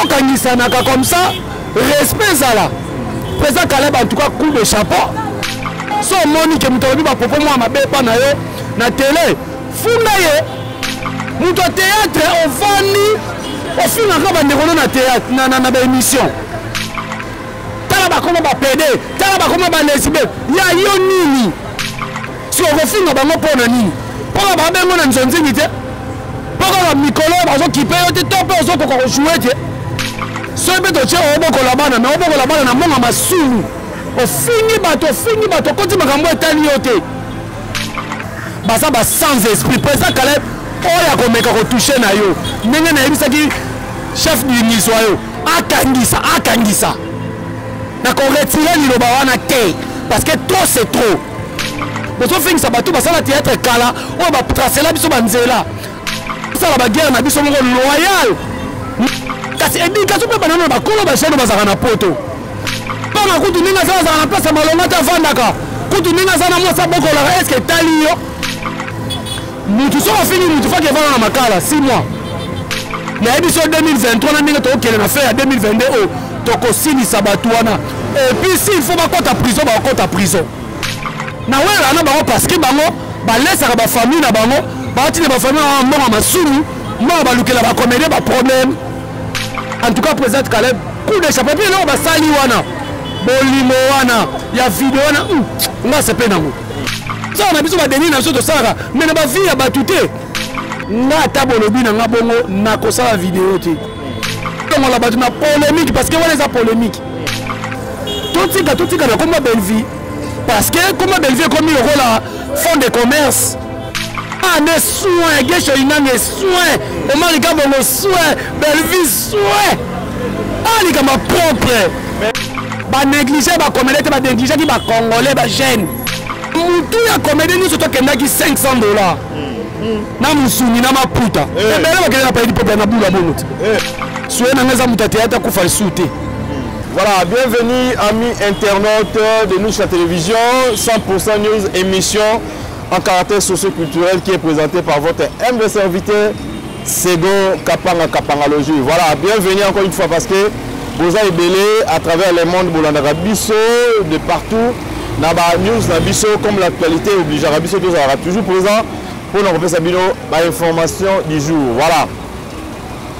Tokangisanaka comme ça, respect ezala. Président Caleb, en tout cas, coup de chapeau. So omoni ke moto alobi bapropos mwa mabe epa na yo na tele, funda ye. Moto ya théâtre ovandi ofingaka bandeko no na théâtre na, na, na baémission. Tala bakoma bapede, tala bakoma balesibe, ya yo nini? Si okofinga bango mpo na nini? Mpo na babengo na nzonzingi te, mpo kaka mikolo oyo bazokipe yo te, to mpe ozokoka kojoue te. Soki mpe totie obokola bana, me obokola bana na mbongo masumu, ofingi bato, ofingi bato, okoti makambo etali yo te. Baza ba sans esprit. Président Caleb oyo akomeka kotouche na yo ndenge nayebisaki chef du ngiswa yo, akangisa, akangisa. Nakoretire liloba wana te parce que trop c'est trop. Bozofingisa bato basala théâtre kala oyo batracela biso banzela, basala baguerre na biso moko loyal. Kasi éducation mpe banano na bakolo bajeune bazalaka na poto. Mpona kutu ndenge aza azalaka na place ya malonga te, avandaka kutu ndenge aza na mwasi abokolaka, eske etali yo? Mutu soki ofingi mutu faki evanda na makala 6 mois. Nayebi so 2023 na ndenge tokokende na fin ya 2022 oyo tokosilisa bato wana. Et puis s'il faut bakota prison, bakota prison. Na wela na bango parce que bango balesaka ba famille na bango, batina ba famille na mbongo masumu, mbongo balukela ba comédien ba problème. En tout cas président Caleb, coup de chapeau. Puis eloko basali wana, bolingo wana ya video wana, nga sepe nango. Sala na biso ba deni na biso tosalaka, mais na ba vie ya bato te. Nga ata bolobi na nga bongo nakosala video te. Tongola bato na polémique parce que wana eza polémique. Totika, totika na komba Bellevue parce que komba Bellevue ekomi lokola fond de commerce. Ah, ne soin, Gesho Inange soin, Omar Kabongo soin, Bellevue soin. Ah, likama propre. Ba négliger ba comédien te, ba négliger ki ba congolais ba jeune. Mutu ya comédien nyonso tokendaki $500. Na musuni na maputa. Ebele bakende na pays du peuple na bula bongo te. Soye na ngeza mutu ya théâtre akufa lisusu te. Voilà, bienvenue amis internautes de Nous la télévision, 100% News, émission en caractère socio-culturel qui est présentée par votre humble serviteur Sego Kapanga Kapangalogie. Voilà, bienvenue encore une fois parce que Boza ebele à travers le monde, Bolandaka biso de partout. Na ba news na biso comme l'actualité oblige biso tous sera toujours présent pour nous repasser bino ba information du jour. Voilà.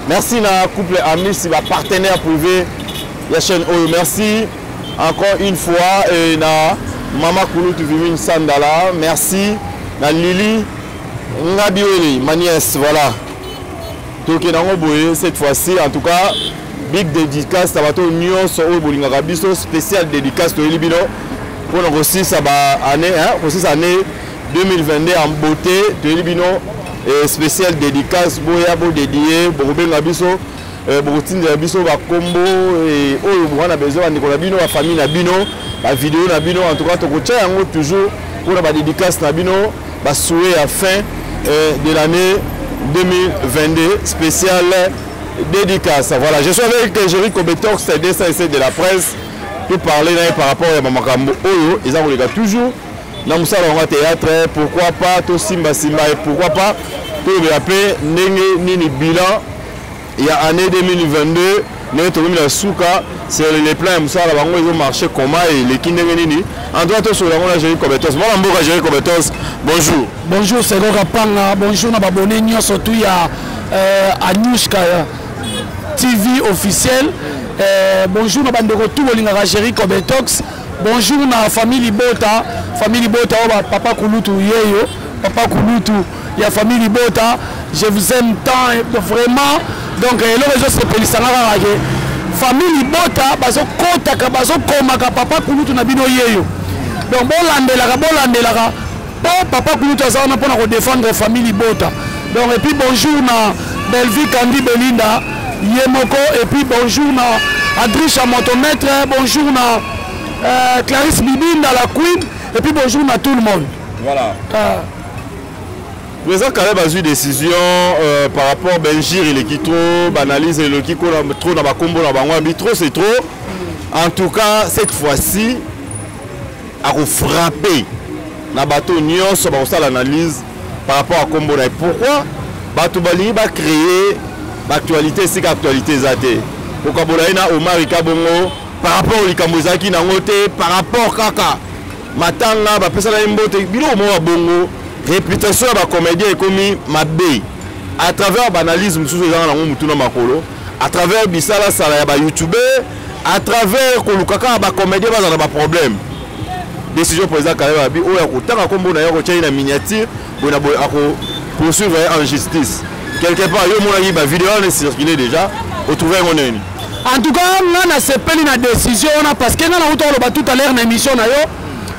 Merci na couple amis, si ba partenaire privé ya chaîne Oyo. Merci encore une fois et na Mama Kulutu Vimine Sandala. Merci na Lili Ngabioli, ma nièce, voilà. Toke nango boye cette fois-ci, en tout cas big dédicace na bato nyonso oyo bolingaka biso, spécial dédicace toyeli bino mpona kosisa ba année, hein, kosisa année 2022 en beauté. Toyeli bino spécial dédicace, boya bo dédier, bokobenga biso, bokotindela biso bakombo oyo boza na besoin, bandeko na bino, ba famille na bino, ba vidéo na bino. En tout cas tokotia yango toujours mpona ba dédicace na bino, ba souhait à fin de l'année 2022, spécial dédicace. Voilà, je suis avec Jerry Kobetox, DCC de la presse, pour parler là, par rapport à Makambo Oyo, ils ont toujours dans Moussa Longa théâtre, pourquoi pas tout Simba Simba et pourquoi pas tout le AP ndenge nini bilan il y a année 2022 ndenge tokomi na suka sur les plans ya mosala bango ezo marché comment et eleki ndenge nini. En tout cas tosolola yango na Jerry Kobetox. Mwana mboka Jerry Kobetox, bonjour. Bonjour Sego Kapanga, bonjour na babone nyonso tout ya Anushka TV officiel. Bonjour na bandeko tout bolingaka Jerry Kobetox. Bonjour na famille Libota, famille Libota oyo ba papa Kulutu yeyo, papa Kulutu ya famille Libota, je vous aime tant vraiment. Donc eloko ezo sepelisa nga kaka ke famille Libota bazokotaka, bazokomaka papa Kulutu na bino yeyo. Donc bolandelaka, bolandelaka po papa Kulutu aza wana mpona kodéfendre famille Libota. Donc et puis bonjour na Bellevue Kandi Belinda ye moko, et puis bonjour na Adrisha Motomètre, bonjour na Clarisse Bibinda la Queen, et puis bonjour na tout le monde. Voilà. Président Caleb a eu décision par rapport à Benjir, il est trop, banalise il est trop dans ma combo, dans ma trop c'est trop. En tout cas, cette fois-ci, a frappé na bateau nyonso ba kosala l'analyse par rapport à combo na. Pourquoi bato balingi ba créer l'actualité, c'est l'actualité eza te. Kokabola ye na Omar Kabongo par rapport likambo ezalaki nango te, par rapport kaka matanga bapesaka ye mbote, biloko moko ya bongo. Réputation ya bacomédien ekomi mabe à travers baanalyse mosusu ezanga nango motu na makolo, à travers bisalasala ya bayoutubeur, à travers koluka kaka bacomédien bazala na baproblème. Décision président Caleb abi oyo akotanga nkombo na ye, akotya ye na miniature boye na boye, ako poursuivre ye en justice quelque part. Yo omonaki bavideo wana ecircule déjà, otrouve yango nini? En tout cas, nga nasepeli na décision wana, parce que nga nauta koloba tout à l'heure na émission na yo,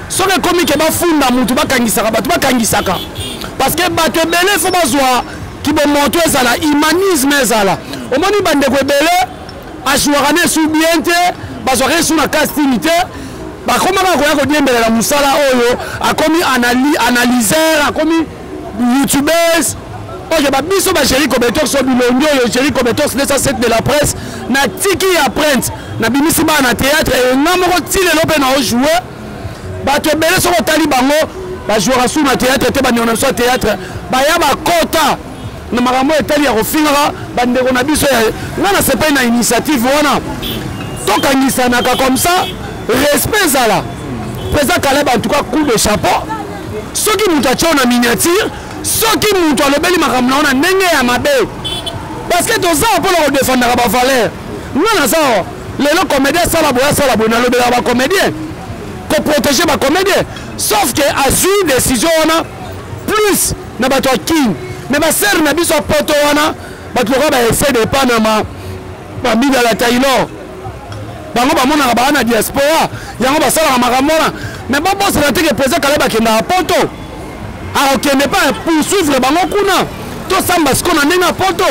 soki ekomi ke bafunda mutu, bakangisaka bato, bakangisaka, parce que bato ebele fo bazwa kibomoto, ezala humanisme, ezala omoni bandeko ebele ajouaka ne esu bien te, bazwaka esu na casting te, bakomaka koya kodiembelela mosala oyo, akomi analyseur, akomi youtubeuse. Oyo babiso bagéri Cobetox, oyo bilongi oyo Géri Cobetox 207 de la presse, natiki ya printe, nabimisi bana na théâtre nga moko ti lelo mpe naojoue. Bato ebele soki otali bango bajouaka su na théâtre te. Bandeko na biso ya théâtre baya bakota na makambo etali ya kofingaka bandeko na biso. Ya nga nasepeli na initiative wana, tokangisanaka comme ça, respect ezala. Président Caleb, en tout cas coup de chapeau. Soki moto atie na miniature, soki moto alobeli makambo na yo na ndenge ya mabe, parce que toza mpona kodefendaka bavaleur. Nga naza awa lelo, comédien asala boye, asala boye, nalobelaka bacomédien, koprotéger bacomédien, sauf que azwi décision wana plus na bato ya King, mais basere na biso ya poto wana, bato lokola baese de Panama, bamidala Taylor, bango bamonaka baa na diaspora, yango basalaka makambo wana. Mais babosana te ke président Caleb akendaka poto, akokende mpe poursuivre bango kuna. Tosamba sikoyo na ndenge ya poto,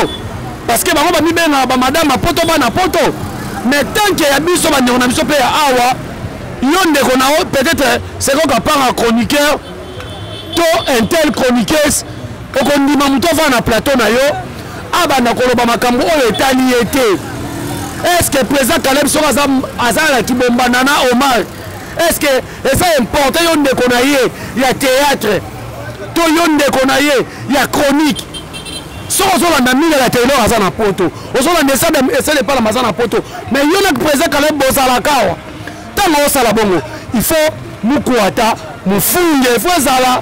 parce que bango bamibengaka bamadame ya poto, bana poto. Mais tant que ya biso bandeko na biso mpe ya awa, yo ndeko na yo peut-être sekoka panga chroniqueur to intel chroniqueuse, okondima moto avanda na plateau na yo, abanda koloba makambo oyo etali ye te? Est ce que président Caleb soki aza na kibombanda na Omar, est ce que eza important yo ndeko na ye ya théâtre to yo ndeko na ye ya chronique, soki ozolanda mingi ya Taylor aza na poto, ozolanda esala epalama aza na poto, mais yo na président Caleb bozalaka awa, ntango osala bongo, il faut mukwata mofunge, il faut ezala.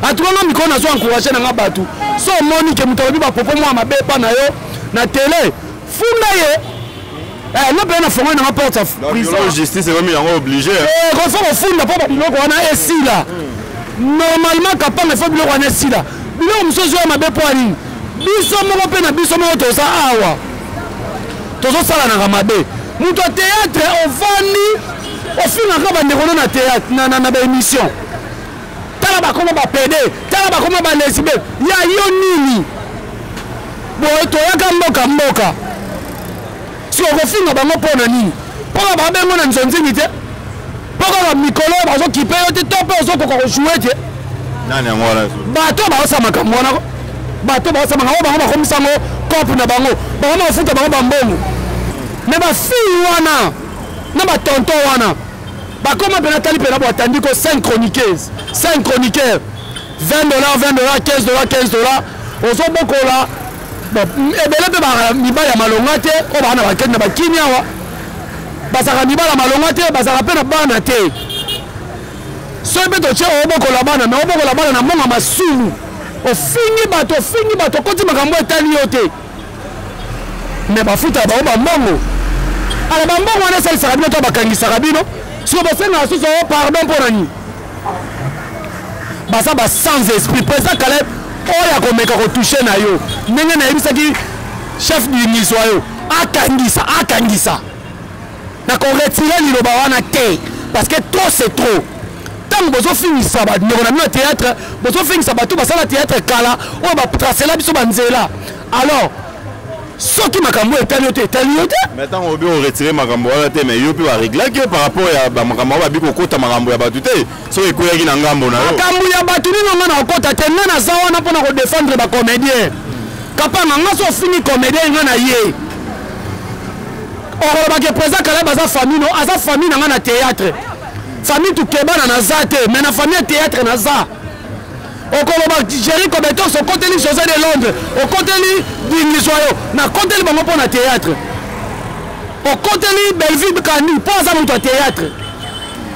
En tout cas, nga mikolo nazo encourage nanga bato, so omoni ke moto alobi bapropos mwa mabe epa na yo na tele, funda ye. Nga mpe na fongoli nanga porte ya prison. Justice ekomi yango obligé. Faut kofunda mpo babiloko wana esila. Normalement kapanga, ifo biloko wana esila. Biloko mosusu ezoya mabe mpo ya nini? Biso moko mpe na biso moko toza awa, tozosalanaka mabe. Moto ya théâtre ovandi, ofingaka bandeko no na théâtre, na baémission, tala bakoma bapede, tala bakoma balesibe ya yo nini boye. Toyaka mboka mboka, si okofinga bango mpo na nini? Mpo babengo na nzonzingi te, mpo kaka mikolo oyo bazokipe yo te, to mpe ozokoka kojoue te. Nani yango wana? Bato baosala makambo wana, bato baosala makambo, bango bakomisa yango cope na bango, bango bakofuta bango bambongo. Me bafille wana na batonton wana bakoma mpena, tali mpena boatandi ko 5 chroniqueuse, 5 chroniqueur, 20 dollars, 20 dollars, 15 dollars, 15 dollars, ozobokola ebele. Mpe mibali ya malonga te oyo baa na bakende na bakini awa, bazalaka mibali ya malonga te, bazalaka mpe na bana te. Soki mpe totie obokola bana, me obokola bana na mbongo masumu, ofingi bato, ofingi bato, okoti makambo etali yo te, me bafutaka bango bambongo. Ala bambongo wana esalisaka bino to bakangisaka bino? Siko bosengaka susu o pardon mpo na nini? Baza ba sans esprit. Président Caleb oyo akomeka kotouche na yo ndenge nayebisaki chef dingiswa yo, akangisa, akangisa. Nakoretire liloba wana te, parce que trop c'est trop. Ntango bozofingisa bandeko na bino ya théâtre, bozofingisa bato basala théâtre kala oyo batracela biso banzela, alors soki makambo etali yo te, etali yo te. Mais ntango obi oretire makambo wana te, mais yo mpe bareglaki yo par rapport ya bamakambo oyo babi kokota makambo ya bato te, soki ekweyaki na ngambo na yo. Makambo ya bato nino nga na kokota te. Nga naza wana mpona kodefendre bacomédien. Kapanga nga, so ofingi comédien, nga na ye okolobake président Caleb aza famille no, aza famille na nga na théâtre. Famille tukebana naza te, mais na famille ya théâtre naza. Okoloba Géri Cobetos, okoteli José de Londres, okoteli Dingiswa, yo nakoteli bango mpo na théâtre. Bokoteli Bellevue Kandi mpo aza moto ya théâtre.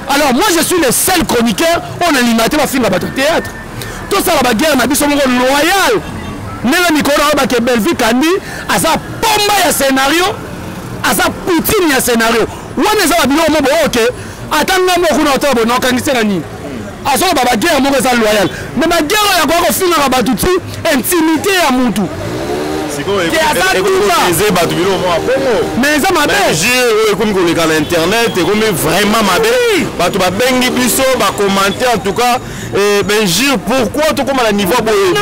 Alors moi, je suis le seul chroniqueur oyo nalinga te bafinga bato ya théâtre. Tosala baguerre na biso moko loyal. Ndenge mikolo oyo bake Bellevue Kandi aza pomba ya scénario, aza poutine ya scénario. Wana eza babiloko moko boye oke ata nga moko kuna otala boye nakangisi na nini. Azoloba baguerre moko eza loyal, mais baguerre oyo akoka kofingaka bato ti intimité ya mutu ke aza duba bato biloko moko bongo, mais eza mabe. Oyo ekomi koleka na internet, ekomi vraiment mabe. Bato babengi biso, bacommenter. En tout cas, benjure, pourquoi tokóma na niveau boye?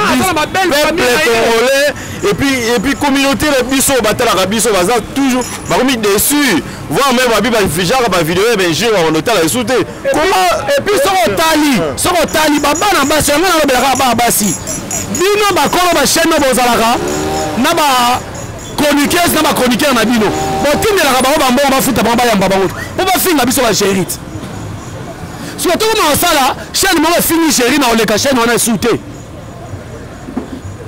Peuple congolais et puis communauté na biso batalaka biso baza toujours bakomi déçu, voire même babi bafijaka bavideo ya benjure, bakondotala esu te. Comment? Et puis soki otali babana basi yango, nalobelaka bana basi, bino bakolo bachaîne oyo bozalaka na ba chroniqueuse na bachroniqueur na bino, botindelaka bango bambongo, bafuta bango, bayamba bango mpo bafinga biso bagéri te. Soki tokoma kosala chaîne moko efingi géri na koleka chaîne wana esu te,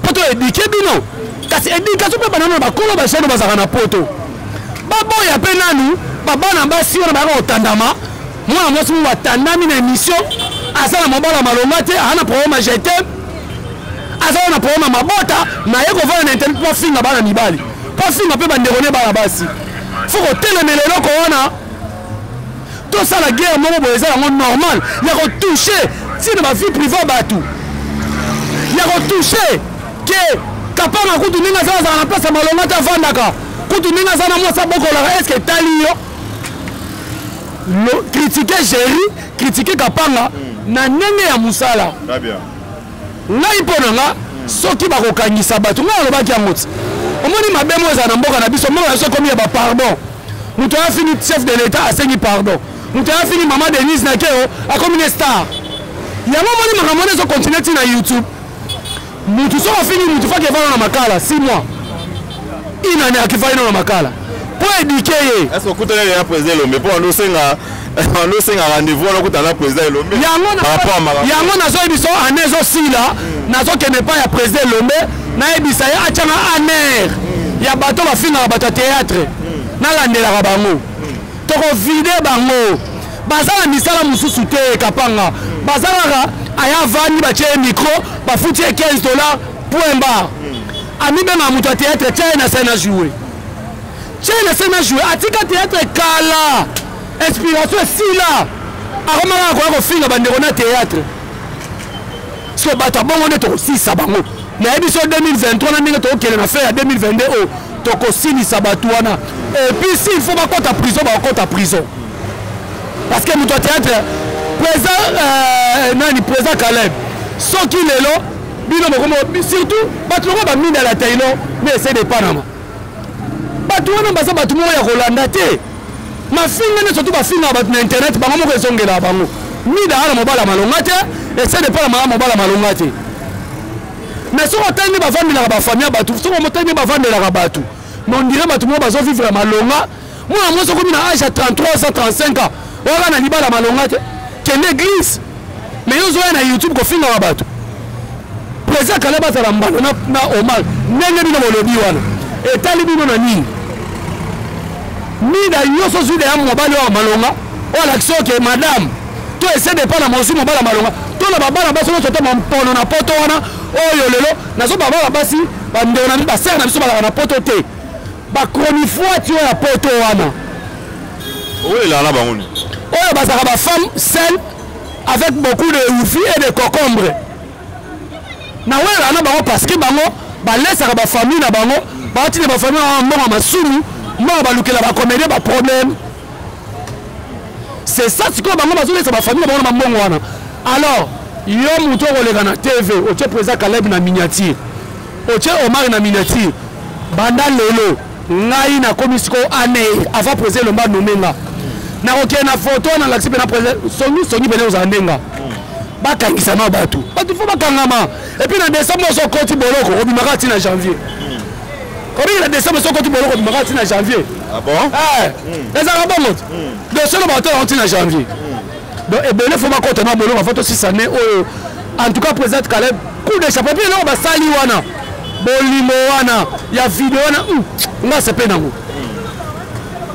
mpo to éduquer bino. Kasi éducation mpe banano na bakolo bachaîne bazalaka na poto, baboya mpe nanu babana basi wana bayaka kotandama. Mwana mwasi moko atandami na émission, aza na mobala malonga te, aza na problème ya jete, aza na problème ya mabota, naye kovanda na internet mpo afinga bana mibali, mpo afinga mpe bandeko ne bana basi. Fo kotelemela eloko wana. Tosala guerre moko boye eza yango normal ya kotouche ntina bavie privé ya bato, ya kotouche ke Kapanga kutu ndenge aza, azala na place ya malonga te, avandaka kutu ndenge aza na mwasi abokolaka. Est-ce etali yo? Critiquer Géri, critiquer Kapanga na ndenge ya mosala. Ngai mpo na nga, soki bakokangisa bato, ngai alobaki yango ti omoni mabe mo ezala na mboka na biso. Mboka na biso ekomi ya bapardon. Moto aya fini chef de l'État asengi pardon, moto aya fini mama Denise Nakeo akomi ne star. Yango omoni makambo wana ezocontinue ti na YouTube. Mutu soki afini mutu, faki evanda na makala 6 mois, une année, akifai na makala mpo éduquer ye. Est ce okutani ya président Elombe mpo ando osenga rendez-vous wana, okutana na président Elombe? Yango nazoyebi so ane ezosila, nazokende epai ya président Elombe, nayebisa ye atianga annuaire ya bato bafingaka bato ya théâtre, nalandelaka bango, tokovide bango. Baza na misala mosusu te. Kapanga baza kaka aya avandi, batie ye micro, bafuti ye 15 $, point barre. Amibengaka moto ya théâtre, tia ye na scène ajoue, tia ye na scène ajoue. Atika théâtre kala, inspiration esila, akomaka koya kofinga bandeko na théâtre. So bato abongo nde tokosilisa bango. Nayebi so 2023 na ndenge tokokende na fin ya 2022 oyo, tokosilisa bato wana. Et puis s'il faut bakɔta prison, bakɔta prison, parce que moto ya théâtre, président nani, président Caleb, soki lelo bino bokomo, surtout bato longo bamina ya Taylor nde ese de Panama, bato wana baza bato moko ya kolanda te. Mafinga nde surtout bafingaka bato na internet, bango moko ezongelaka bango. Mida ana mobala malonga te, ese de Panama ya mobala malonga te. Mais soki otali nde bavandelaka bafamille ya bato, soki otali nde bavandelaka bato, mais on dirait bato moko bazovivre ya malonga. Mwana mwasi okomi na age ya 33 ans, 35 ans, oyaka na libala malonga te, kende église. Mais yo ozoya na YouTube kofingaka bato. Président Kala bazala mbano na Omar ndenge bino bolobi wana, etali bino na nini? Mida nyonso ozwi deya mobali oyo malonga, oyo alakisi oke madame to ese depa na mozwi mobali ya malonga to na babana basi nyonso to mampono na poto wana oyo lelo nazoba bana basi, bandeko na biso, basere na biso bazalaka na poto te, bachronifuati oyo ya poto wana. Oyelaka na bango nini? Oyo bazalaka bafemme seule avec beaucoup de wifi et de concombre, nawelaka na bango parce que bango balesaka bafamille na bango, baotina bafamille na bango mbongo masumu, mbongo balukela bacomédien baproblème. C'est ça. Sikoyo bango bazolesa bafamille na bango na bambongo wana. Alors yo moto okoleka na TV, otie président Caleb na miniature, otie Omar na miniature, banda lelo ngai nakomi sikoyo annuaire avant président Elomba anome nga, nakokende na photo wana, nalakisi mpe na président songi songi pene ozala ndenga bakangisa na bato. Bato fo bakangama. Et puis na décembre oso okoti boloko, obimaka ntina janvier. Obiki na décembre so okoti boloko, obimaka ntina janvier. Ah bon? Ezalaka bongo. Dossier no bato yango ntina janvier. Donc ebele fo bakota na boloko, fo tosisa ne oyo. En tout cas, président Caleb, coup de chapeau. Puis eloko basali wana, bolingo wana ya video wana, nga sepe nango.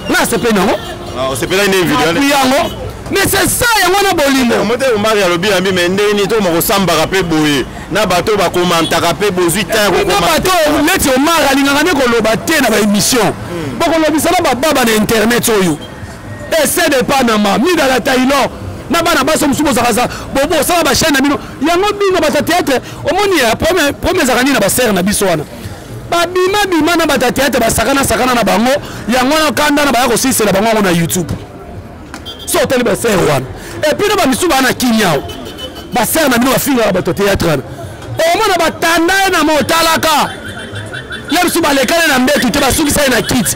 Nga asepeli nango. Ah, osepelaki nde video wana. Yango. Mais c'est ça yango na bolingo. Mote Omari alobi yambi mais ndenge nini tokoma kosambaka mpe boye na bato bakomantaka mpe bozwi temps ya kokoma. Bato neti Omar alingaka nde koloba te na ba émission. Bokolobisa na bababa na internet oyo. Ese de Panama, Mida la Taylor na bana basi mosusu bozalaka bosala bachaine na bino yango bino bato ya théâtre omoni ya premier ezalaka nini na basere na biso wana babima bima na bato ya théâtre basakana sakana na bango yango wana kanda na baya kosilisela bango yango na youtube so otali basere wana epuis na bamisusu baa na kimia o basere na bino bafingaka bato ya théâtre wana omona batanda ye na motalaka ye mosusu balekani na mbetu te basukisa ye na kiti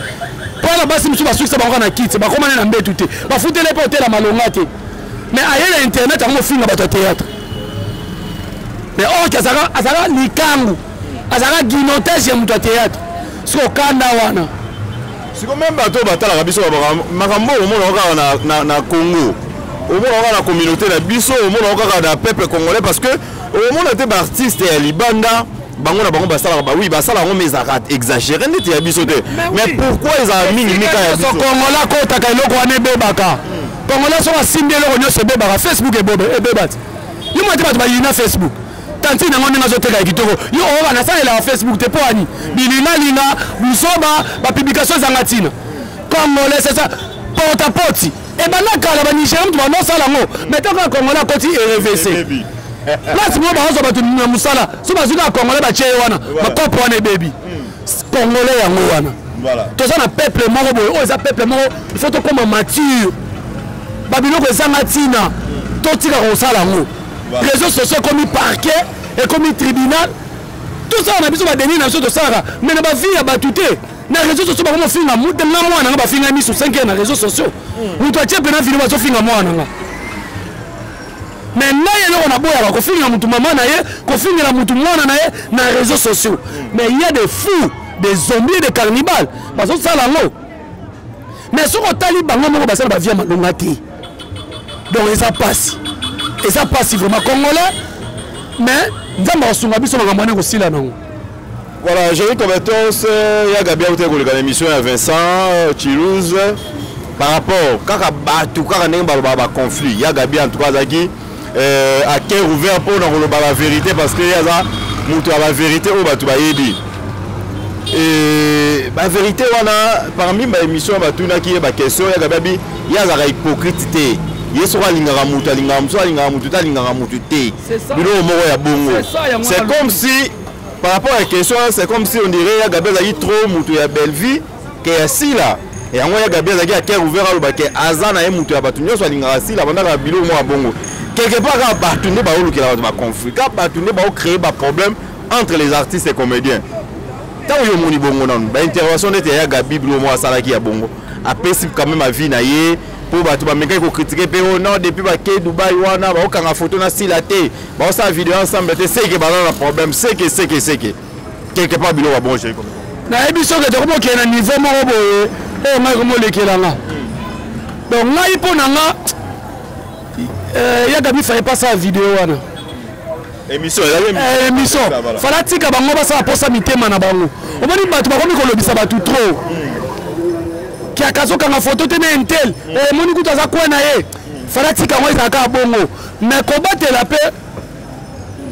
mpo na basi mosusu basukisa bango na kiti bakomani na mbetu te bafutele mpe otela malonga te mais aye na internet yango mofinga bato ya théâtre mais orke azalaka likangu azalaka guinotage ya moto ya théâtre soki okanda wana siko meme bato oyo batalaka biso makambo oyo omonaka kaka na, na congo omonaka kaka na communauté na biso omonaka kaka na peuple congolais parce que omona te baartiste ya libanda bango na bango basalaka ba oui basala yango mais ezalaka exagéré ndeti ya biso te mais pourquoi ezalaka mingi mika ya biso congolais akotaka eloko wana ebebaka congolais soki asimbi eloko nyonso ebebaka facebook ebeba te yo mwa te bato bayina facebook tantine yango ndenge azoteka ya kitoko yo oyoka nasalelaka facebook te mpo ani bilingalinga buzoba bapublikation ezanga ntina congolais c'est ça porte à porte ebanda kala banigéria moto bandosala yango mais ntango ya congolais akoti erevc place moko bakozwa bato na mosala so bazwi kaka congolais batye ye wana bakopo wana ebebi congolais yango wana toza na peuple moko boye oyo eza peuple moko il faut tokóma mature babiloko ezanga ntina totika kosala yango réseau sociaux ekomi parquet ekomi tribunal tosala na biso badeni na biso tosalaka mais na bavie ya bato te na réseau sociaux bango mofinga nga mwana nga bafinga miso 5 heures na réseau sociaux moto atie mpena video bazofinga mwana nga mais ngai eloko naboyaka kofinga motu mama na ye kofingela motu mwana na ye na réseau sociaux mais il y a des fous des zombies des carnibales bazosala yango mais soki otali bango moko basala bavie ya malonga te donc eza mpasi eza mpasi vraiment congolais mais nzambe akosunga biso makambo wana ekosila nango. Voilà, Jerry Cobertos, ya Gabi Aoute koleka na émission ya Vincent Chilouz par rapport kaka bato kaka ndenge balobaka ba conflit ya Gabi en tout cas azalaki à cœur ouvert mpo na koloba ba vérité parce que ye aza moto ya ba vérité oyo bato bayebi et ba vérité wana parmi ba émission batunaki ye ba question ya Gabi abi ye azalaka hypocrite te ye soki alingaka moto alingaka moto alingaka moto te alingaka moto te biloko moko ya bongo c'est comme si par rapport à la question c'est comme si on dirait ya Gabi azalaki trop moto ya Bellevue ke ya Sila yango ya Gabi azalaki ya cœur ouvert aloba ke aza na ye moto ya bato nyonso alingaka Sila bandaka biloko moko ya bongo quelque part kaka bato nde baolukela bato baconflit kaka bato nde baocréer baproblème entre les artistes et comédiens ntango yo omoni bongo nanu baintervention neti ya Gabi biloko moko asalaki ya bongo apesi quand même avis na ye mpo bato bamekaki kokritike mpe o non depuis bake Dubai wana baokanga foto na Sila te baosala video ensemble te seke baza na problème seke seke seke quelque part biloko ya bon chéri. Nayebi soki tokomokende na niveau moko boye oyo ngai komolekela nga donc ngai mpo na nga ya Gabi faye pas sala video wana émission émission fala tika bango basala posa mitema na bango omoni bato bakomi kolobisa bato trop kiaka azokanga foto te na intel omoni kutu aza kwa na ye fala tika yango ezalaka bongo mais kobatela mpe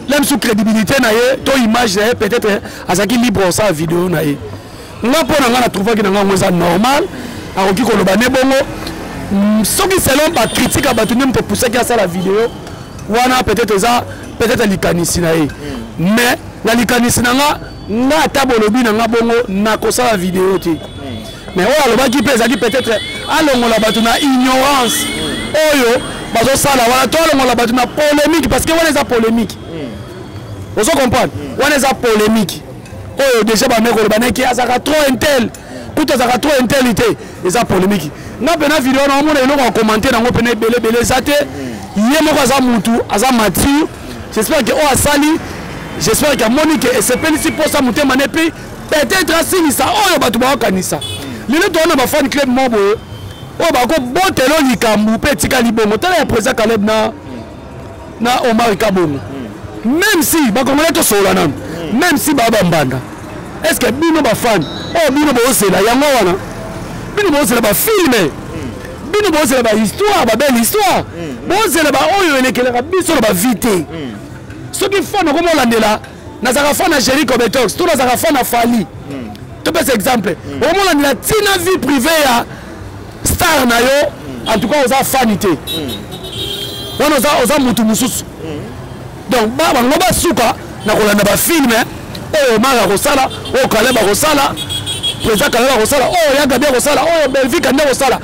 lem sous crédibilité na ye to image na ye peut-être azalaki libre osala video na ye nga mpo na nga na trouvaki na nga yango eza normal akoki koloba ne bongo soki selon bacritique ya bato nde moto epusaki asala video wana peut-être eza peut-être likanisi na ye mais na likanisi na nga nga ata bolobi na nga bongo nakosala video te mais oyo alobaki mpe ezalaki peut-être alongola bato na ignorance oyo bazosala wana to alongola bato na polémique parce que wana eza polémique ozo comprendre wana eza polémique oyo déjà bameki koloba naki azalaka trop intel kutu azalaka trop intel te eza polémique nga mpena video wana omona eloko ya commenter nango mpena ebele ebele eza te ye moko aza mutu aza mature j'espère que oyo asali j'espère que amoni ke esepelisi mposa motema ne mpe peut-être asilisa oyo bato baokanisa lelo toza na bafan club moko boye oyo bakobotela likambo mpe etikali bongo tala ya président Caleb na Omar Kabongo même si bakongolais tosolola nanu même si baa bambanda est ce que bino bafani oyo bino boozela yango wana bino bozela bafilme, bino bozela bahistoire, babelle histoire, bozela baoyo elekelaka biso na bavie te. Soki fan okomolandela, nazalaka fan na Géri Cobetox to nazalaka fan na Fali, topesa exemple, okomolandela ntina vie privée ya star na yo, en tout cas oza fani te wana, oza mutu mosusu. Donc bango basuka na kolanda bafilme oyo Omar akosala, oyo Kaleb akosala, président Kaleb akosala, oyo ya Gabi akosala, oyo Belvi Kande akosala.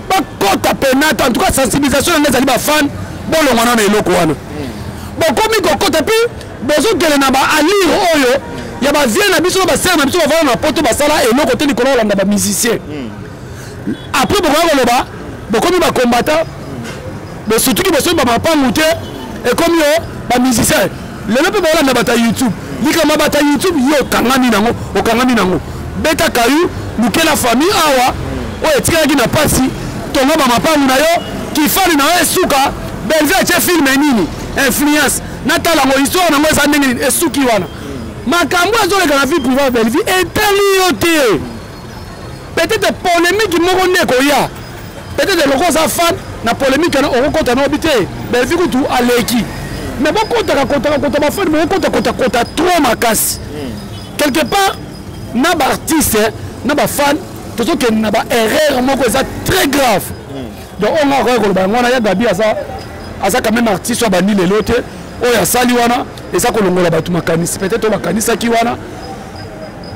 Bakota penata. En tout cas, sensibilisation yango ezali, bafan bolongwa nano eloko wana bokomi kokota, mpe bozokende na baalire oyo ya bavie na biso na basere na biso bavanda na Poto, basala eloko te likolo kolanda bamusicien. Après bokoya koloba bokomi bacombattant, bosutuki, bosomi bamapangu te, ekomi yo bamusicien. Lelo mpe baolanda bato ya YouTube, likambo bato ya YouTube, yo okangami nango, okangami nango. Beta kayu, lukela famille awa oyo etikalaki na pasi, tonga bamapangu na yo, kifani na yo esuka. Belvi atie film nini, influence, natala yango, histoire nango eza ndenge nini, esuki wana. Makambo ezoleka na vie privée ya Belvi etali yo te. Peut-être polémique moko nde ekoya, peut-être eloko oza fan na polémique wana, okokota na obi te. Belvi kutu aleki, mais bokotaka kotaka kota, bafani bokokota kota kota trop makasi. Quelque part na baartiste na bafan tozokende na baerreur moko eza très grave. Donc oyo nga akoki koloba yango wana. Ya Gabi aza quand même artiste oyo abandi lelo te. Oyo asali wana eza kolongola bato makanisi peut-être oyo bakanisaki wana.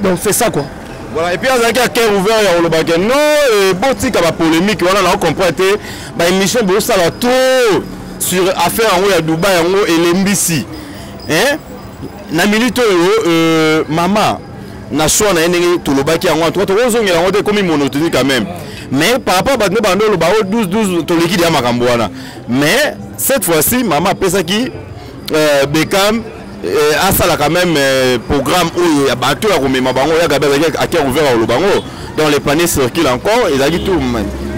Donc c'est ça quoi. Voilà, et puis azalaki à cœur ouvert ya koloba ke non, botika bapolémique wana. Na ocomprendre te, baémission bosala trop sur affaire yango ya Dubai, yango elembisi, hein? Na minute oyo, mama na choix na ye, ndenge tolobaki yango, en tout cas tokozongela yango te, ekomi monotonie quand même. Mais par rapport bato nde bando oloba o 12 12, toleki deya makambo wana. Mais cette fois-ci mama apesaki Bekam asala quand même programme oyo ya bato ya komema bango. Ya Gabi azalaki à cœur ouvert oloba yango. Donc les paniers circulent encore. Ezalaki tour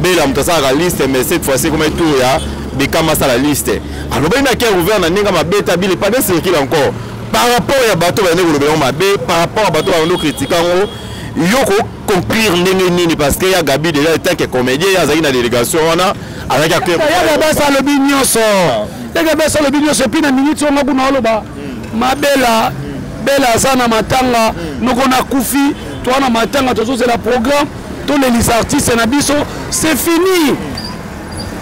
Bela moto asalaka liste, mais cette fois-ci ekomi tour ya Bekam asala liste. Alobaki na cœur ouvert na ndenge mabe tabi, les paniers circulent encore par rapport ya bato bayande kolobela yango mabe, par rapport ya bato bayande kocritiquer yango. Yo koconclure ndenge nini? Parce que ya Gabi déjà, en tant que comédien, ye azalaki na délégation wana, azalaki ya Gabi asa alobi nyonso, ya Gabi asa alobi nyonso. Et puis na minute onga kuna oloba mabela Bela aza na matanga, noko nakufi, toa na matanga, tozozela programme, tolelisa artiste na biso, c'est fini.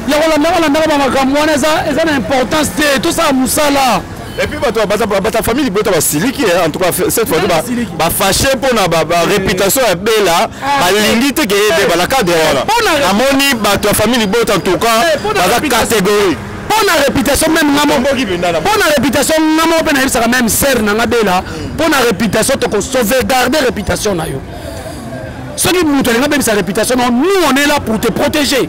Ya kolandaka landaka bamakambo wana eza na importance te, tosala mosala. Et puis bato bata famille libota basiliki. En tout cas cette fois bafâché mpona baréputation ya Bela, balingi te ke ebeba na cadre wana. Namoni bato ya famille libota, en tout cas baza catégorie. Mpo na réputation même nga mpo na réputation nga moko mpe nayebisaka même sere na nga Bela, mpo na réputation, tokosauvegarde réputation na yo. Soki moto alinga bebisa réputation na, nous on est là pour te protéger,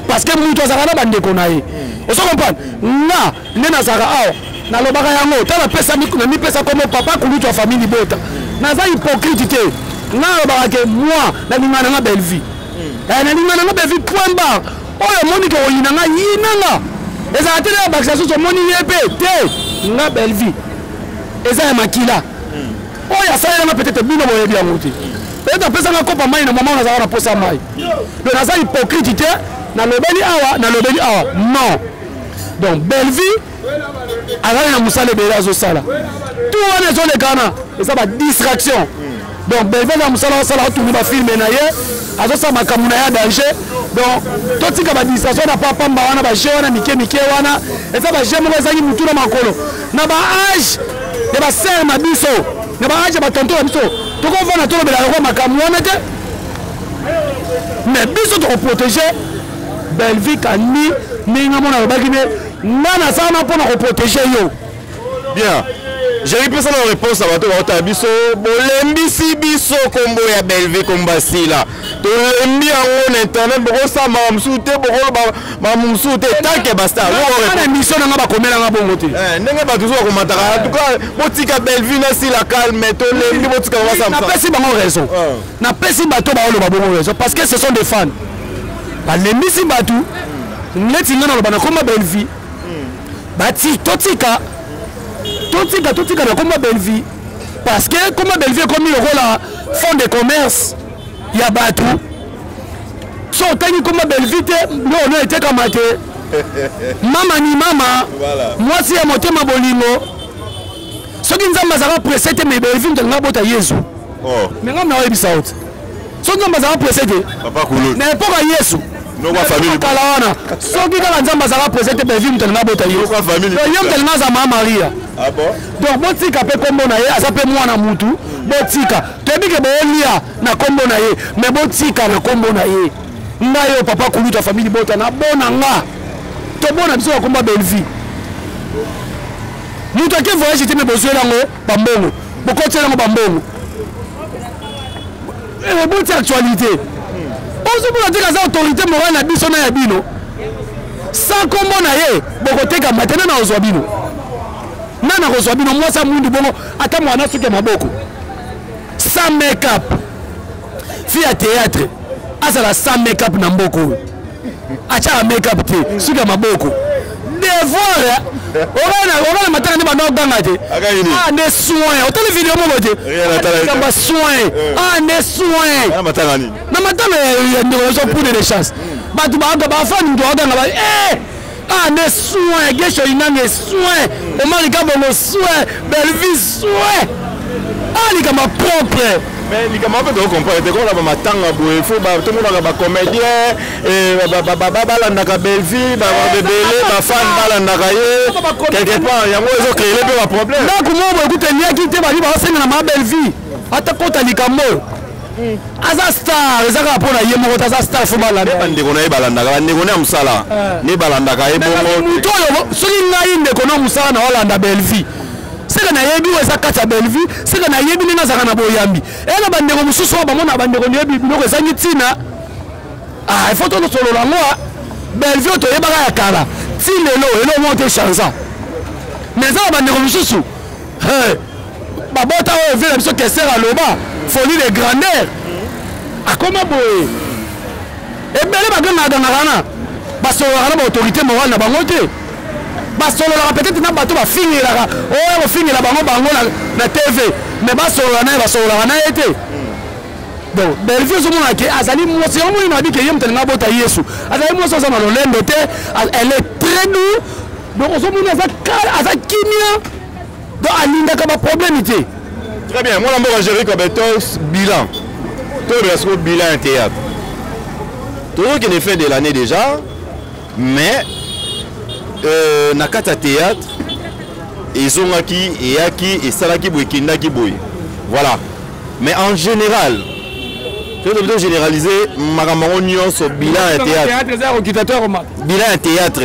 parce que moto azalaka na bandeko na ye, ozo comprendre. Nga nde nazalaka awa, nalobaka yango, ta napesa namipesa komo papa kulutu ya famille libota, naza hypocrite te. Nga nalobaka ke moi nalinga nanga Bellevie, nalinga nanga Bellevie, point barre. Oyo omoni ke oyina nga, yinanga, ezala te na bakisa susu omoni ye mpe te. Nga Bellevie eza ya makila oyo asalelanga, peut-être bino boyebi yango te, peut-être apesanga kopa mai na mama oyo nazalaka na posa mai. Donc naza hypocrite te, nalobeli awa, nalobeli awa, non. Donc Bellevie azali na mosala ebele azosala, tout wana ezoleka wana eza badistraction. Donc Bellevie aza na mosala asala, atungi bafilme na ye, azosala makambo na ye ya danger. Donc totika badistraction na papamba wana, baje wana mike mike wana, eza baje moko ezangi mutu na makolo. Na baage ya basere na biso, na baage ya batonto na biso, tokovanda tolobela yango makambo wana te. Mais biso tokoprotéger Bellevie Kandi ndenge mona alobaki nde nga nasala mpona koprotéger yo. Bien, Jerry, pesa na réponse na bato baotala biso. Bolembisi biso kombo ya Bellevie, kombasila, tolembi yango na internet. Bokosala makambo mosusu te, bokoloba makambo mosusu te tant que bastar. Na émission nanga bakomelanga bongo te. Ndenge bato mosusu bakomataka, en tout cas botika Bellevie na Sila calme, tolembi, botika. Napesi bango raison, napesi bato baoloba bongo raison, parce que ce sont des fans, balembisi bato. Neti nga naloba nakoma Bellevie, bati totika, totika, totika na komba Bellevie, parce que komba Bellevie ekomi lokola fond de commerce ya bato. So otangi komba Bellevue te, biloko no etekama te. Mama ni mama, mwasi ya motema bolingo. Soki Nzambe azalaka presse te, mais Bellevue moto alinga bota Yesu. Oh. Mais ngai naoyebisa yo te, soki Nzambe azalaka presse te na epoka ya Yesu kala wana, soki kaka Nzambe azalaka presse te, Bellevue moto alinga bota Yesu. Ye moto alinga aza Mama Maria. Ah bon? Donc botika mpe kombo na ye, aza mpe mwana mutu. Botika, toyebi ke boolia na kombo na ye, mais botika na kombo na ye. Ngai oyo papa kuluta famille bota na bona nga tobona biso na kombo ya Bellevue. Moto ake voyage te, me bozwela yango bambongo, bokotiela yango bambongo, boti actualité. Ozomona te kaza autorité morale na biso na ya bino. Sans kombo na ye bokotekama te. Nana ozwa bino, nana kozwa bino mwasi ya mwindu bongo, ata mwana suki ya maboko sans make-up, fille ya théâtre azala sans make-up na mboka oyo, atiaka make-up te, suki ya maboko, devoir okana matanga nde banda oganga te. Ah, nde soin, otali video moko te, likambo soin. Ah, nde soin na matanga ya ndeko na biso poudre de chasse, bato baga bafani, moto aganga ba eh! Ah, nde soin, Gesho Inange soin, Omari Kabongo soin, Bellevue soin. Ah, likambo propre. Mais likambo mpe tokocomprendre te, komona bamatanga boye, fo tomonaka bacomédien balandaka Bellevue, ebele bafan balandaka ye. Quelque part yango ezocréer mpe baproblème. Ndako moko boye kuta eliaki te, bali baosenga na maa Bellevue ata kota likambo oyo. Aza star, eza kaka mpo na ye moko te, aza star, fo balanda. Bandeko na ye balandaka, bandeko na ya mosala nde balandaka ye bongo. Moto oyo, soki ngai ndeko na mosala na olanda Bellevue, seke nayebi oyo eza kati ya Bellevue, seke nayebi ndenge azalaka na boyambi. Eya na bandeko mosusu oyo bamona bandeko nayebi biloko ezangi ntina. Ah, il faut tosolola yango. Bellevue oyo toyebaka ya kala ti lelo, eloko moko te chanza. Mais eza na bandeko mosusu babota oyo vie na biso Kester aloba folie de grandeur, akoma boye. Ebele bagangagangaka na basololaka na baautorité morale na bango te, basololaka peut-être na bato bafingelaka oyo kofingela bango bango na TV, mais basolola na ye, basololaka na ye te. Donc Bellevue, ozomona ke azali mwasi yango moni nabi ke ye moto alinga abota Yesu, azali mwasi aza na lolendo te, elle est très doux. Donc ozomona aza kimia, donc alingaka baproblème te. Très bien, mwana mboka Géri Kobetos, bilan, tolobela sikoyo bilan ya théâtre. Tozokende fin de l'année déjà, mais na kati ya théâtre ezongaki, eyaki, esalaki boye, ekendaki boye, voilà. Mais en général, tozo généraliser makambo yango nyonso, bilan ya théâtre, bilan ya théâtre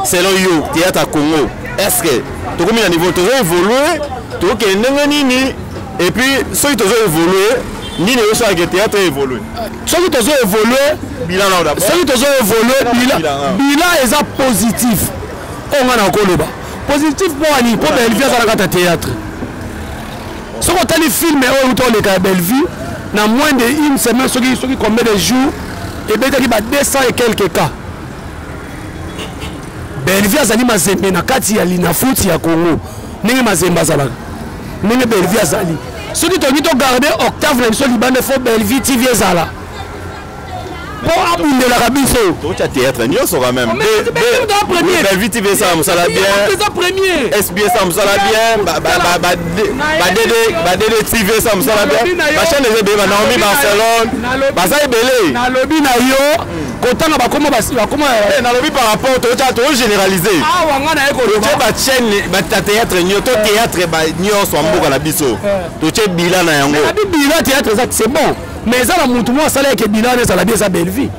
selon yo, théâtre ya Congo, est ce que tokomi na niveau tozo évoluer, tokokende ndenge nini? Et puis soki tozo évoluer, nini ezosalaka théâtre évolue? Soki tozo évoluer, bilan nao d'abord. Soki tozo évoluer, bilan eza positif. Oyo nga na koloba positif mpo wani, mpo Bellevue aza na kati ya théâtre. Soki otali film oyo uta oleka ya Bellevue, na moins de une semaine, soki combien de jours, ebetaki ba 200 et quelques cas. Bellevue azali Mazembe na kati ya Linafoot ya Congo. Ndenge Mazembe azalaka, ndenge Bellevue azali. Soki tolingi togarde octave na biso libanda, fo Bellevue TV ezala mpo abundelaka biso. Totya théâtre nyonso quand même. Bellevue TV esala mosala bien, SB esala mosala bien, baDD TV esala mosala bien, bachaîne eza ebele, baNaomi Barcelone baza ebele. Nalobi na yo, kotanga bakoma bakoma. Nalobi par rapport, totya, togénéraliser. Awa nga na ye koloba, totye bachaîne bata théâtre nyonso, to théâtre nyonso ya mboka na biso, totye bilan na yango. Nabi bilan théâtre eza, c'est bon, mais eza na mutu moko asala eke bilan wana ezala bien, eza Bellevue.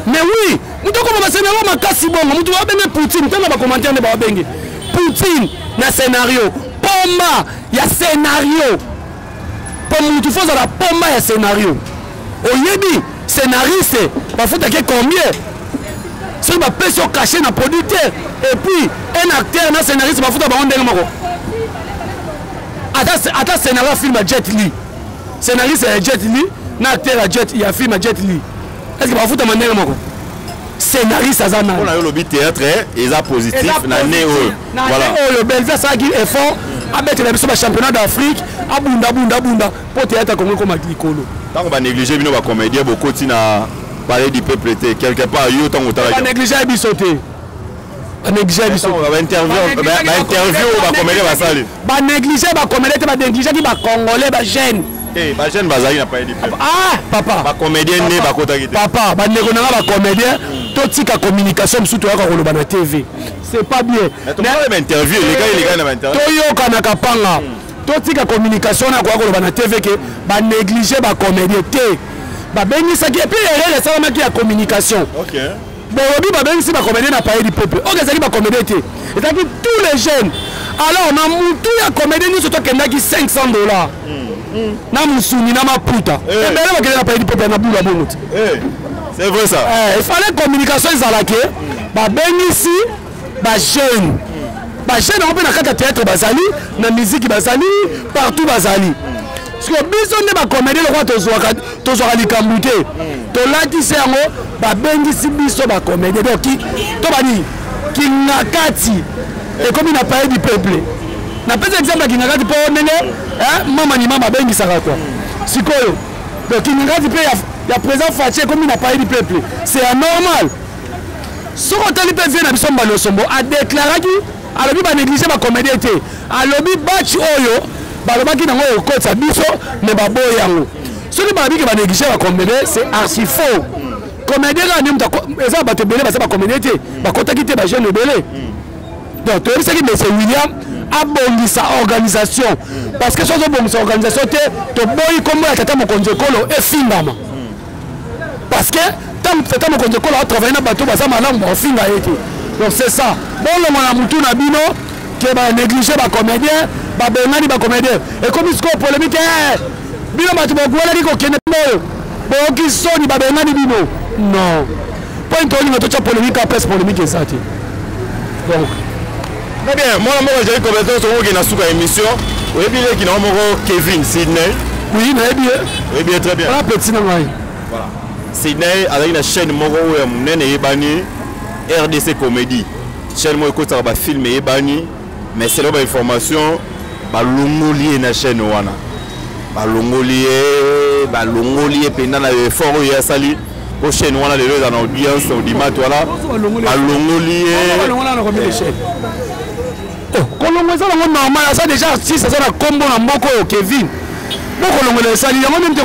Mais oui, moto akoma bascénario makasi bongo, moto babenge Poutine, ntango bacommentaire nde babenge Poutine na scénario, pomba ya scénario. Mpo mutu fo ozala pomba ya scénario, oyebi scénariste bafutaki combien, soki bapesi yo cachet na producteur, et puis un acteur na scénariste bafuta bango ndenge moko. Ata scénario ya film ya Jet Li, scénariste ya Jet Li na acteur ya Jet ya film ya Jet Li, est ce que bafutama ndenge moko? Scénariste aza nani? Mpona yo, olobi théâtre eza positif na ne oyo. Voilà, oyo Bellevue asalaki effort, abetela biso bachampionnat d'Afrique, abunda abunda abunda mpo théâtre ya Congo ekoma likolo. Ntango banéglige bino bacomédien, bokoti na Palais du Peuple te, quelque part yo ntango otalaki? Banéglige biso te, banéglige biso. Bainterview oyo bacomédien basali. Banéglige bacomédien te, banégligeaki bacongolais, bajeune. Bajeune bazalaki na Palais du Peuple. Ah papa. Bacomédien nde bakotaki te. Papa, bandeko na nga bacomédien, totika communication mosusu toyaka koloba na TV, c'est pas bien. Bainterview elekaki, elekaki na bainterview. Toyokanaka panga, totika communication na koya koloba na TV ke banéglige bacomédien te. Babengisaki, et puis erreur esalamaki ya communication. Bolobi babengisi bacomédien na Palais du Peuple, oyo ezalaki bacomédien te, ezalaki tous les jeunes. Alors na mutu ya comédien nyonso tokendaki 500 $ na musuni na maputa. Ebele bakende na Palais du Peuple na bula bongo te. C'est vrai ça. Il fallait communication ezalaki, babengisi bajeune. Bajeune yango mpe na kati ya théâtre bazali, na musique bazali, partout bazali. Parce que biso nde bacomédien, lokola tozwaka likambo te, tolatisi yango, babengisi biso bacomédien. Donc to bani Kingakati ekomi na Palais du Peuple. Napesa exemple ya Kingakati mpo ndenge mama ni mama abengisaka kua. Sikoyo donc Kingakati mpe ya président Fatshi ekomi na Palais du Peuple, c'est anormal. Soki otali mpe vie na biso, Mbali Osombo adéclaraki, alobi banéglige bacomédien te. Alobi batch oyo balobaki nango ekotisa biso, me baboyi yango. Soki balobi ke banéglige bacomédien, c'est archi faux. Comédien kaka nde moto eza, bato ebele baza bacomédien te, bakotaki te, bajeune ebele. Donc toyebisaki monsieur William abongisa organisation, parce que soki azobongisa organisation te, toboyi nkombo ya tata mokonzi ekolo efingama, parce que ntango tata mokonzi ekolo atravaille na bato baza malamu, bakofinga ye te. Donc c'est ça, bolongo na mutu na bino ke banéglige bacomédien, babengani bacomédien, ekomi sikoyo polémique. Bino bato bokuwelaki kokende oyo, boyoki soni, babengani bino. Non, point tolinga totya polémique, apese polémique eza te. Donc Très bien, mwana moko ezali compétence. Okoki na suka émission, oyebi leki na yo moko Kevin Sydney? Oui, nayebi ye. Oyebi ye très bien. Wana petit na ngai. Voilà, Sydney azalaki na chaîne moko oyo ya monene eyebani, RDC Comédie, chaîne moko ekotisaka bafilm eyebani. Mais selon bainformation, balongoli ye na chaîne wana, balongoli ye, balongoli ye mpenza na effort oyo ye asali po chaîne wana lelo eza na audience, audimat wana, balongoli ye. Kolongo eza nango normal, aza déjà artiste, aza na nkombo na mboka oyo. Kevin bokolongola esali yango nini te?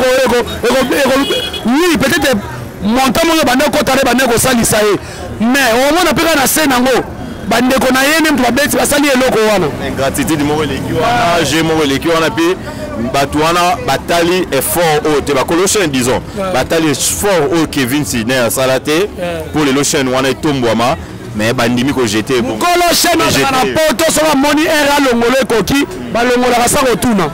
Oui, peut-être montant moko bande okota nde bande kosalisa ye, mais omona mpe kaka na se nango bandeko na ye nde moto babeti, basali eloko wana. Ingratitude moko eleki wana, jeu moko eleki wana mpe bato wana batali effort oyo te. Bakolo chaîne, disons, batali effort oyo Kevin Sidney asala te mpo lelo chaîne wana etombwama, mais bandimi kojeter. Mokolo chaîne azala na poto, soki amoni ere alongolo ekoki, balongolaka sa kotuna.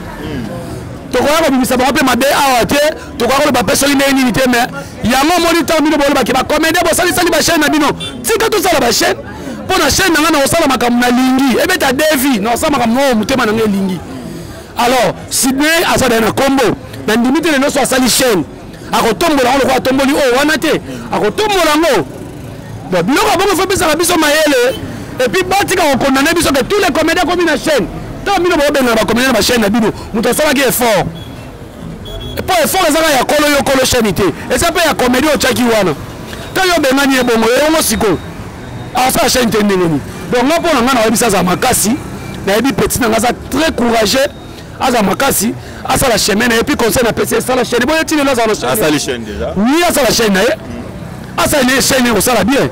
Tokoya kobimisa bango mpe mabe awa te, tokoya koloba mpe soki ndenge nini te. Mais yango omoni, ntango bino bolobaki bacomédien bosalisali bachaîne na bino, tika tosala bachaîne. Mpo na chaîne na ngai, na kosala makambo nalingi, ebeta devi, na kosala makambo oyo motema na ngai elingi. Alors Sidney aza daye na nkombo, nandimi te lelo so asali chaîne akotombola yango lokola atomboli oyo wana te, akotombola yango. Bon, biloko ya bongo fo epesaka biso mayele, et puis batika kokondane biso ke tous les comédiens komi na chaîne. Ntango bino bobengana bacomédien na bachaîne na bino, moto asalaki effort, mpo effort ezaka ya kolo yo kolo chaîne te, eza mpe ya comédie otyaki wana. Ntango yo obengani ye bongo, eyongo sikoyo asala chaîne te ndenge nini? Donc nga, mpo na ngai, nayebisi azala makasi. Nayebi petit na nga aza très courageux, aza makasi, asala chemin na ye. Puis conseil napesi, esala chaîne boye ti lelo azala na chaîne. Asali chaîne déjà. Oui, asala chaîne na ye, asala ne chaîne ekosala bien.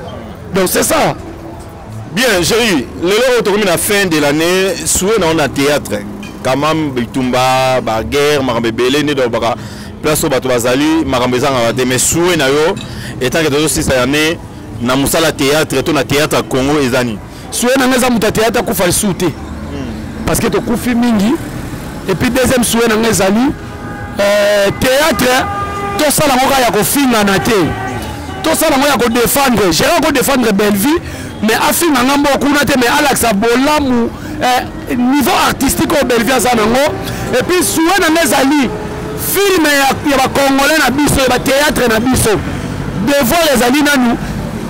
Donc c'est ça. Bien, Jerry, lelo oyo tokomi na fin de l'année, souhait na na théâtre quand même, bitumba, baguerre, makambo ebele nde dolobaka, place oyo bato bazali, makambo ezangaka te. Mais souhait na yo etanke tozosisa année na mosala théâtre to na théâtre ya Congo eza nini? Souhait na ngai eza moto ya théâtre akufa lisusu te, parce que tokufi mingi. Et puis deuxième souhait na ngai ezali théâtre tosala yango kaka ya kofingana te, tosala yango ya kodéfendre. Gérard kodéfendre Bellevie, mais afinga nga mbo kuna te, mais alakisa bolamu niveau artistique oyo Bellevie aza nango. Et puis souhait na ngai ezali film ya bacongolais na biso, ya bathéâtre na biso, devoir ezali nanu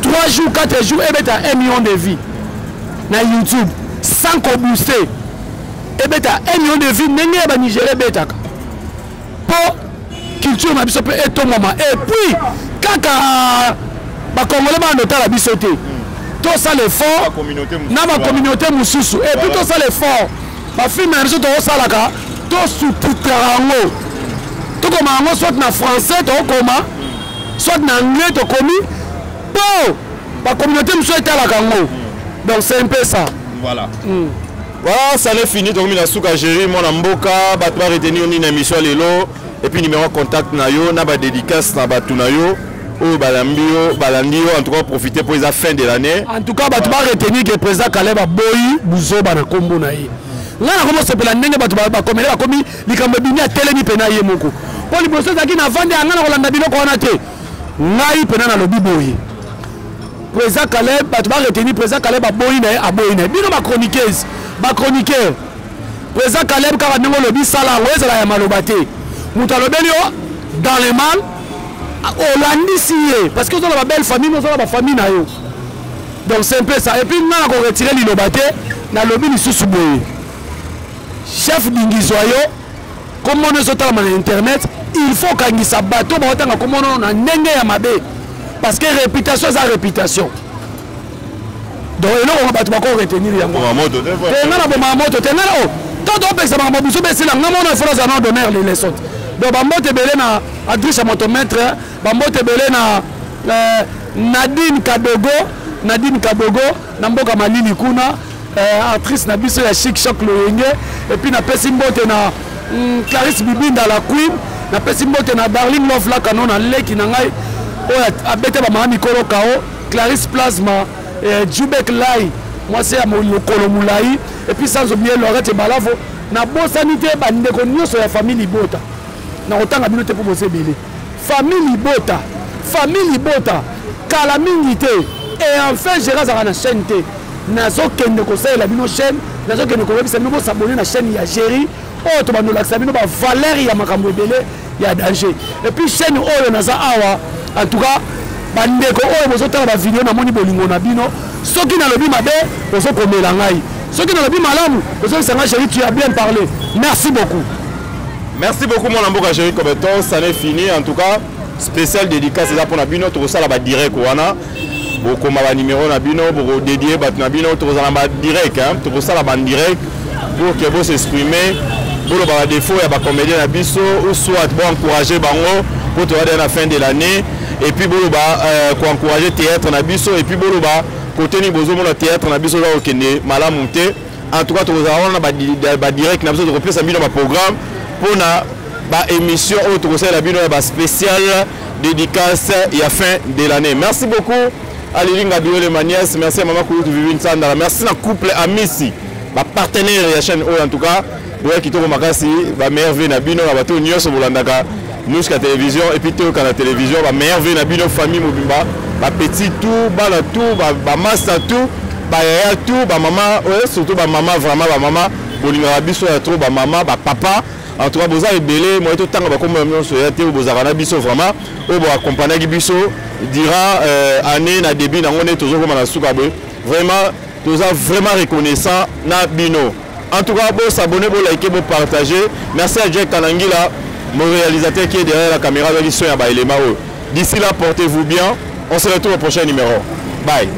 3 jours, 4 jours, ebeta 1 million de vues na YouTube sans kobooster, ebeta 1 million de vues ndenge ya banigéria ebetaka, mpo Culture na biso mpe etongama. Et puis kaka bacongolais bana otala biso te, tosala effort na bacommunauté mosusu. Et puis tosala effort, bafilme na biso tokosalaka, tosous-titraka yango, tokoma yango soit na français tokokoma, soit na anglais tokomi, mpo bacommunauté mosusu etalaka yango. Donc c'est un peu ça. Voilà, ça n'est fini. Tokomi na suka. Géri mwana mboka, bato baretenir nini na émission ya lelo? Et puis numéro contact na yo, na badédicace na bato na yo oyo balambi yo, balandi yo. En tout cas, profiter mpo eza fin de l'année. En tout cas, bato baretenir ke président Kaleb aboyi buzoba na nkombo na ye. Ngai nakomi osepela ndenge bato bakomele, bakomi likambo ebimi, atelemi mpena ye moko, mpo liboso ezalaki na vande ya ngai na kolanda biloko wana te. Ngai mpena nalobi boye, président Kaleb, bato baretenir, président Kaleb aboyi na ye, aboyi na ye. Bino bachroniqueuse, bachroniqueur, président Kaleb, kaka ndenge olobi, sala yango, ezala ya maloba te. Moto alobeli yo dans le mal, olandisi ye, parce que ozola babelle famille, ozola bafamille na yo. Donc c'est un peu ça. Et puis nga na koretirer liloba te, nalobi lisusu boye: chef Dingizwa, yo komona ezotalama na internet, il faut okangisa bato baotanga komona na ndenge ya mabe, parce que réputation eza réputation. Donc eloko bato bako retenir yango te, nga na bomaka moto te. Nga o to topekisa makambo biso besila. Nga mona fo nazala na donner les leçons. Donc bambote ebele na adriche ya motomètre, bambote ebele na Nadine Kadogo, Nadine Kadogo na mboka malili kuna, actrice na biso ya Chic Choc Loyenge. Et puis napesi mbote na Clarisse Bibinda la Queen, napesi mbote na Darling Love Lakano, na leki na ngai oyo abete bamama mikolo kao, Clarisse Plasma, Jubek Lai, mwasi ya lokolo molai. Et puis sans oublier Lorette Balavo. Nabosani te bandeko nyonso ya famille libota, na kotanga bino te mpo boza ebele. Famille libota, famille libota, kala mingi te. Et enfin, Géri azalaka na chaîne te, nazokende kosalela bino chaîne, nazokende koyebisa bino bosabone na chaîne ya Géri oyo tobandolakisa bino bavaleur ya makambo ebele ya danger. Et puis chaîne oyo naza awa, en tout cas bandeko oyo bozotala bavideo, namoni bolingo na bino. Soki nalobi mabe, bozokomela ngai; soki nalobi malamu, bozobisa ngai: "Géri, tu as bien parlé." Merci beaucoup. Merci beaucoup, mwana mboka Géri Cobeton. Ça n'est fini. En tout cas, spécial dédicace eza mpona bino. Tokosala badirect wana, bokoma banimero na bino, bokodédie bato na bino. Tokozala badirect, tokosala bandirect pour que bosexprime, boloba badéfaut ya bacomédien na biso ou soit boencourage bango, po toza na fin de l'année. Et puis boloba koencourage théâtre na biso, et puis boloba kote nini bozomona théâtre na biso oza kokende malamu te. En tout cas, tokozala wana badirect na biso, tokopesa bino baprogramme mpona baémission oyo tokosalela bino ya baspécial dédicace ya fin de l'année. Merci beaucoup à Lilinga Biole Manias, merci à Mama Kulutu Vivine Sandala, merci na couple Amisi, bapartenaire ya chaîne oyo. En tout cas, boya kitoko makasi, bamerveille na bino, na bato nyonso bolandaka Nuska Télévision et puis toyoka na télévision, bamerveille na bino, famille mobimba, bapetit tout, bana tout, bamasta tout, bayaya tout, bamama, surtout bamama, vraiment bamama bolingaka biso ya trop, bamama, bapapa. En tout cas, boza ebele, moye totanga bakombo ya nyonso ya te. Oyo bozalaka na biso vraiment, oyo boaccompagnaki biso durant année na début nango nde tozokoma na suka boye, vraiment toza vraiment reconnaissant na bino. En tout cas, bosabonner, bolike, bopartager. Merci à Jack Kanangila, mon réalisateur qui est derrière la caméra avec son ya baélément oyo. D'ici là, portez-vous bien, on se retrouve au prochain numéro. Bye.